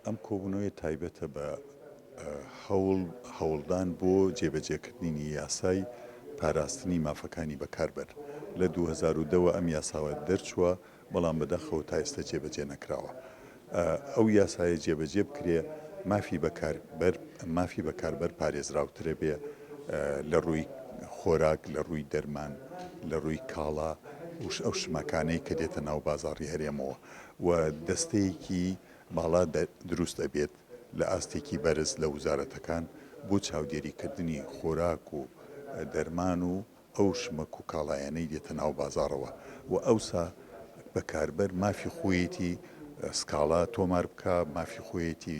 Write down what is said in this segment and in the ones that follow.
ئەم کۆبوونەوەیە تایبەتە بە هەوڵ هەوڵدان بۆ جێبەجێکردنی یاسای پاراستنی مافەکانی بەکاربەر. لە 2010 وە ئەم یاساوە دەرچووە، بەڵام بەداخەوە تا ئێستا جێبەجێ نەکراوە. ئەو یاسایە جێبەجێ بکرێ مافی بەکاربەر مافی بەکاربەر پارێزراوترە بێ لە ڕووی خۆراک، لە ڕووی دەرمان، لە ڕووی کاڵا و ئەو شمەکانەی کە دێتە ناو بازاڕی هەرێمەوە و دەستەیەکی باڵا دروست ئەبێت لە ئاستێکی بەرز لە وزارەتەکان بۆ چاودێریکردنی خۆراک و دەرمان و ئەو شمەک و کاڵایانەی دێتە ناو بازاڕەوە و ئەوسا بەکاربەر مافی خۆیەتی سکاڵا تۆمار بکا، مافی خۆیەتی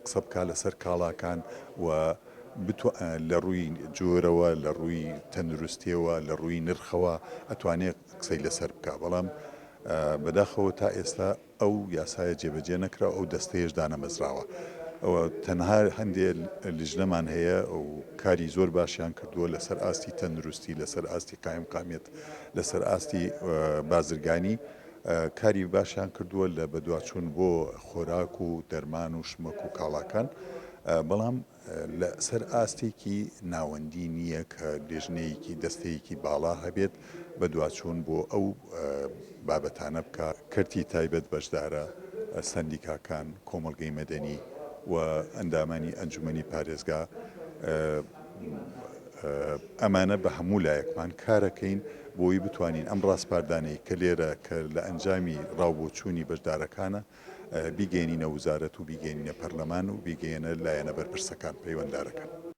قسە بکا لەسەر کاڵاکان و لە ڕووی جۆرەوە، لە ڕووی تەندروستیەوە، لە ڕووی نرخەوە ئەتوانێ قسەی لەسەر بکا، بەڵام بەداخەوە تا ئێستا ئەو یاسایە جێبەجێ نەکرا و ئەو دەستەیەش دانەمەزراوە. تەنها هەندێ لیژنەمان هەیە و کاری زۆر باشیان کردووە لەسەر ئاستی تەندروستی، لەسەر ئاستی قایمقامیەت، لەسەر ئاستی بازرگانی کاری باشیان کردووە لە بەدواچوون بۆ خۆراک و دەرمان و شمەک و کاڵاکان، بەڵام لە سەر ئاستێکی ناوەندی نییە کە لێژنەیەکی دەستەیەکی باڵا هەبێت بەدواچوون بۆ ئەو بابەتانە بکا. کەرتی تایبەت بەشدارە، سەندیکاکان، کۆمەڵگەی مەدەنی و ئەندامانی ئەنجومەنی پارێزگا، ئەمانە بە هەموو لایەکمان کارەکەین بۆی بتوانین ئەم ڕاسپاردانەی کە لێرە کە لە ئەنجامی ڕاوبۆچوونی بەشدارەکانە بیگەیەنینە وزارەت و بیگەیەنینە پەرلەمان و بیگەیەنە لایەنە بەرپرسەکان پەیوەندارەکان.